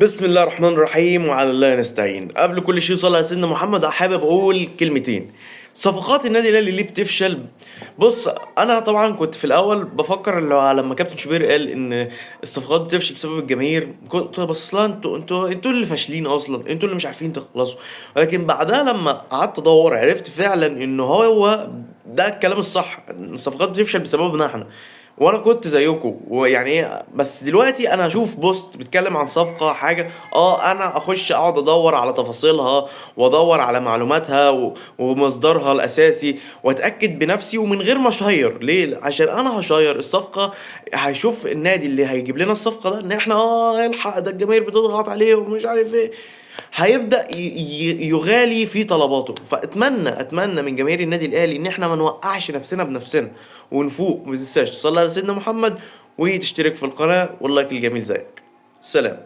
بسم الله الرحمن الرحيم وعلى الله نستعين. قبل كل شيء صلى على سيدنا محمد. حابب اقول كلمتين. صفقات النادي الاهلي ليه بتفشل؟ بص، انا طبعا كنت في الاول بفكر اللي لما كابتن شوبير قال ان الصفقات بتفشل بسبب الجماهير، كنت باصص لها انتوا اللي فاشلين اصلا، انتوا اللي مش عارفين تخلصوا. ولكن بعدها لما قعدت ادور عرفت فعلا ان هو ده الكلام الصح، إن الصفقات بتفشل بسببنا احنا، وانا كنت زيكم ويعني ايه. بس دلوقتي انا اشوف post بيتكلم عن صفقة حاجة، انا اخش اقعد ادور على تفاصيلها وادور على معلوماتها ومصدرها الاساسي واتاكد بنفسي ومن غير ما اشير. ليه؟ عشان انا هشير الصفقة هيشوف النادي اللي هيجيب لنا الصفقة ده ان احنا الحق ده الجماهير بتضغط عليه ومش عارف ايه، هيبدا يغالي في طلباته. فاتمنى من جماهير النادي الاهلي ان احنا ما نوقعش نفسنا بنفسنا ونفوق. ما تنساش تصلي على سيدنا محمد وتشترك في القناة وال like الجميل زيك. سلام.